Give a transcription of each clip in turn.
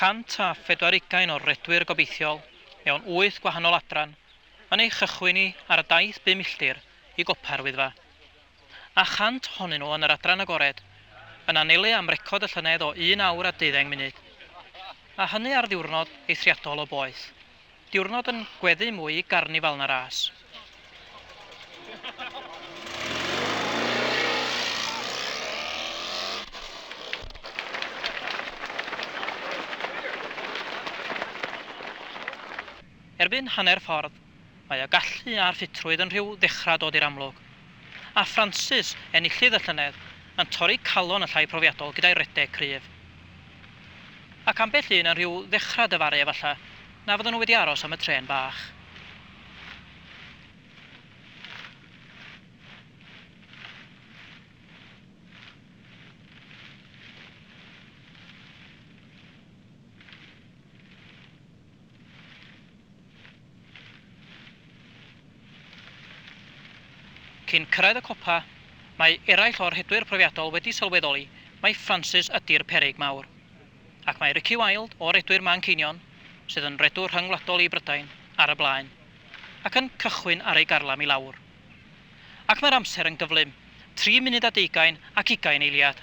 124 o redwyr gobeithiol mewn wyth gwahanol adran yn ei chychwyn hi ar y daith bum milltir i gopa'r Wyddfa. A 100 ohonyn nhw yn yr adran agored, yn anelu am record y llynedd o un awr a deuddeng munud. A hynny ar ddiwrnod eithriadol o boeth. Diwrnod yn gweddu mwy i garnifal na ras. Erbyn hanner ffordd, mae y gallu a'r ffitrwydd yn rhyw ddechrau dod i'r amlwg. A Francis, enillydd y llynedd, yn torri calon y llai profiadol gyda'i redeg cryf. Ac ambell un yn rhyw ddechrau dyfaru efallai na fyddwn nhw wedi aros am y trên bach. Cyn cyrraedd y copa, mae eraill o'r rhedwyr profiadol wedi sylweddoli mai Francis ydi'r peryg mawr. Ac mae Ricky Wilde o redwyr Manceinion, sydd yn redwr rhyngwladol i Brydain, ar y blaen, ac yn cychwyn ar ei garlam i lawr. Ac mae'r amser yn gyflym, tri munud a deugain ac ugain eiliad.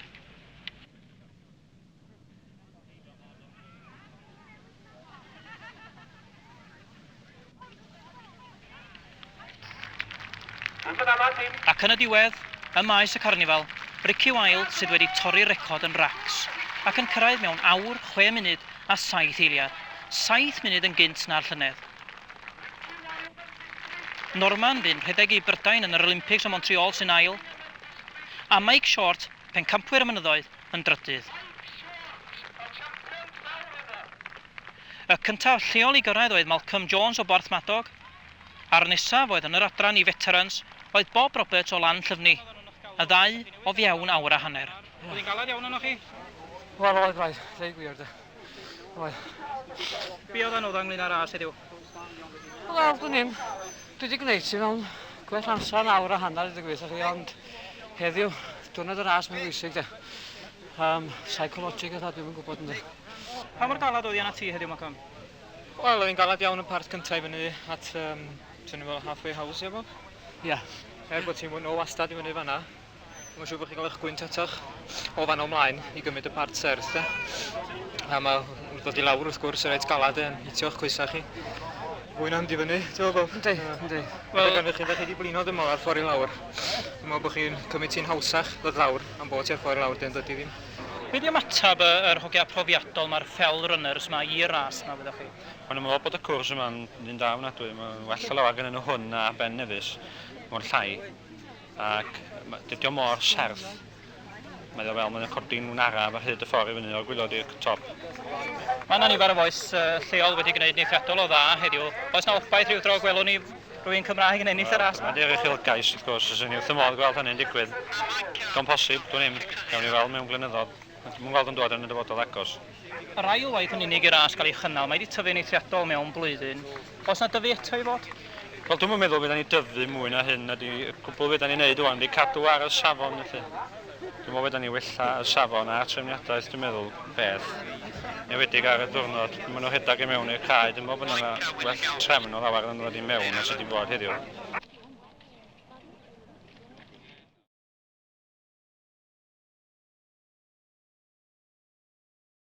Ac yn y diwedd, ym maes y carnifal, Ricky Wilde sydd wedi torri'r record yn racs, ac yn cyrraedd mewn awr, chwe munud a saith eiliad, saith munud yn gynt na'r llynedd. Norman fu'n rhedeg i Brydain yn yr Olympics ym Montreal sy'n ail, a Mike Short, pencampwyr y mynyddoedd, yn drydydd. Y cyntaf lleol i gyrraedd oedd Malcolm Jones o Borthmadog, a'r nesaf oedd yn yr adran i veterans oedd Bob Roberts o Lanllyfni, y ddau o fewn awr a hanner. Oedd hi'n galed iawn arnoch chi? Wel oedd rhaid, dweud gwir de. Oedd. Be oedd anodd ynglyn â'r ras heddiw? Wel, dwn i'm. Dwi 'di gwneud ti mewn gwell amser na awr a hanner i ddeud gwir chi, ond heddiw, diwrnod y ras mae'n bwysig de. Um, psychologic a dwi'm yn gwybod ynddo. Pa mor galad oedd hi arnat ti heddiw, Malcolm? Wel, oedd hi'n galad iawn y part cyntaf i fyny at, um, swn i'n meddwl, halfway house, ie Bob? Ia. Yeah. Er bod ti'n o wastad i fyny fanna, Mae'n siŵr bod chi'n cael eich gwynt atoch o fan ymlaen i gymryd y part serth de. A mae dod i lawr wrth gwrs yn reit galad yn hitio'ch coesau chi. Fwy na mynd i fyny, ti'n meddwl Bob? Yndi, yndi. Wel, gan chi, chi wedi blino dwi'n meddwl ar ffordd i lawr. Dwi'n meddwl bod chi'n cymryd ti'n hawsach ddod lawr am bod ti ar ffordd i lawr dyn dydy ddim. Be di ymateb yr hogia profiadol ma'r fell runners ma i'r ras ma wyddoch chi? O'n i'n meddwl bod y cwrs yma'n un da ofnadwy, mae'n well o lawer gynnyn nhw hwn na Ben Nevis, mor llai. Ac dydy o mor serth. Mae o fel mae'n codi'n araf ar hyd y ffordd i fyny o'r gwylod i'r top. Mae yna nifer o fois lleol wedi gwneud yn eithriadol o dda heddiw. Oes 'na obaith rhyw dro gwelwn ni rhywun Cymraeg yn ennill y ras 'ma? Dyna 'di'r uchelgais wrth gwrs, fyswn i wrth fy modd gweld hynny'n digwydd. Digon posib, dwn i'm. Gawn ni weld mewn blynyddoedd. Dwi'm yn gweld o'n dod yn y dyfodol agos. Yr ail waith yn unig i'r ras gael ei chynnal, mae 'di tyfu'n eithriadol mewn blwyddyn. Oes 'na dyfu eto i fod? Wel dwi'm yn meddwl fydda ni dyfu mwy na hyn ydi y cwbl fydda ni'n neud ŵan ydi cadw ar y safon felly. Dwi'n meddwl fydda ni wella y safon a'r trefniadaeth dwi'n meddwl beth. Enwedig ar y diwrnod maen nhw'n rhedeg i mewn i'r cae dwi'n meddwl bod yna well trefn o lawer yn dod i mewn na sydd wedi bod heddiw.